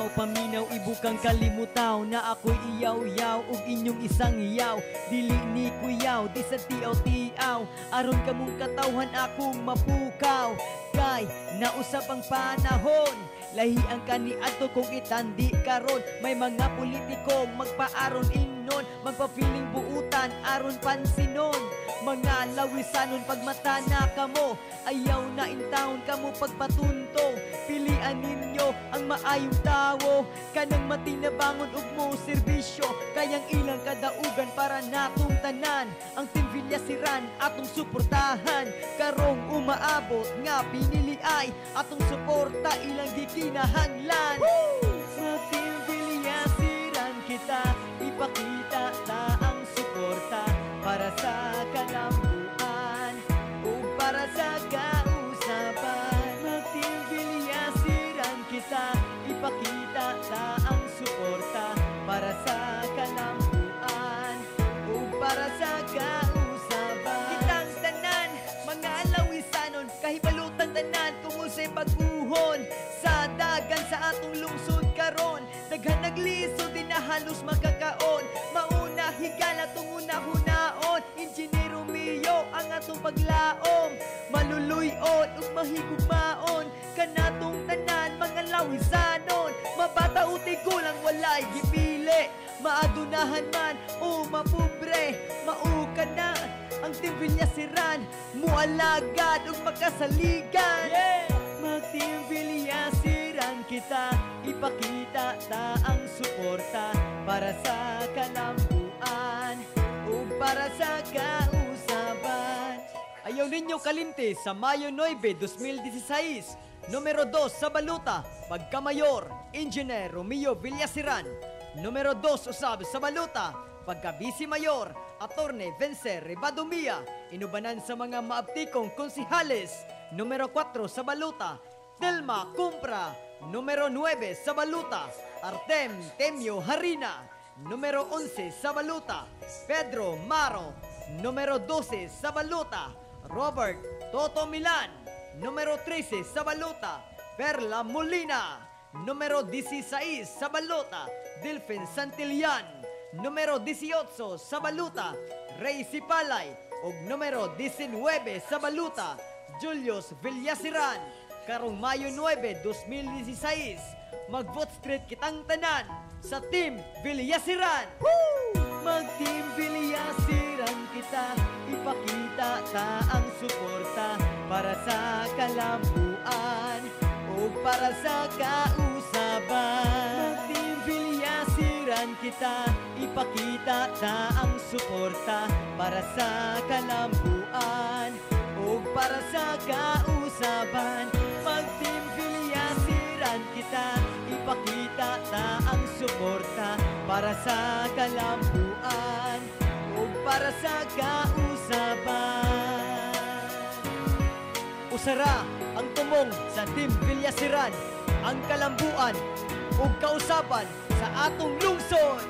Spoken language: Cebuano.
Paminaw, paminaw, ibukang kalimutaw na ako'y iyaw-yaw ug inyong isang iyaw. Dili ni kuyaw, di sa tiaw-tiaw, aron kamong katawhan akong mapukaw. Kay nausap ang panahon, lahi ang kaniadto kung itandi karon. May mga politikong magpaaron ingnon, magpa-feeling buutan aron pansinon. Mga lawisanon pagmata na kamo, ayaw na in town kamo pagpatuntong. Pilian ninyo ang maayong tawo, kanang matinabangon ug mo serbisyo. Kayang ilang kadaugan para natong tanan, ang Team Villasiran atong suportahan. Karong umaabot nga pinili ay atong suporta ilang gikinahanglan. Sa Team Villasiran kita, ipakita ta ang suporta para sa kalambuan ug para sa kausaban. Mag-Team Villasiran kita, ipakita ta ang suporta para sa kalambuan ug para sa kausaban. Kitang tanan, mga lawisanon, kahibalutang tanan kung unsay pag-uhon sa dagan sa atong lungsod karon. Daghan naglisod, di na halos makakaon. Mauna higala tong una-hunaon, Engineer Romeo ang atong paglaom. Maluluy-on ug mahigugmaon kanatong tanan mga lawisanon. Mabata o tigulang walay gipili, maadunahan man o mapobre. Mao ka na ang Team Villasiran, mualagad ug makasaligan. Mag-Team Villasiran kita, ipakita ta ang suporta para sa kalambuan ug para sa kausaban. Ayaw ninyo kalimti sa Mayo 9, 2016, numero 2 sa baluta, pagkamayor, Engineer Romeo Villasiran. Numero 2 usab sa baluta, pagka-vice mayor, Attorney Vencer Ribadumia, inubanan sa mga maaptikong konsihales. Numero 4 sa baluta, Telma Cumpra. Numero 9 sa baluta, Artem Temio Harina. Numero 11 sa baluta, Pedro Maro. Numero 12 sa baluta, Robert Toto Milan. Numero 13 sa baluta, Perla Molina. Numero 16 sa baluta, Delphin Santillan. Numero 18 sa baluta, Ray Sipalay. Ug numero 19 sa baluta, Julius Villasiran. Karong Mayo 9, 2016, mag-vote street kitang tanan sa Team Villasiran. Woo! Mag-Team Villasiran kita, ipakita ta ang suporta para sa kalambuan ug para sa kausaban. Mag-Team Villasiran kita, ipakita ta ang suporta para sa kalambuan ug para sa kausaban. Mag-Team Villasiran kita, ipakita ta ang suporta para sa kalambuan ug para sa kausaban. Usara ang tumong sa Team Villasiran, ang kalambuan ug kausaban sa atong lungsod.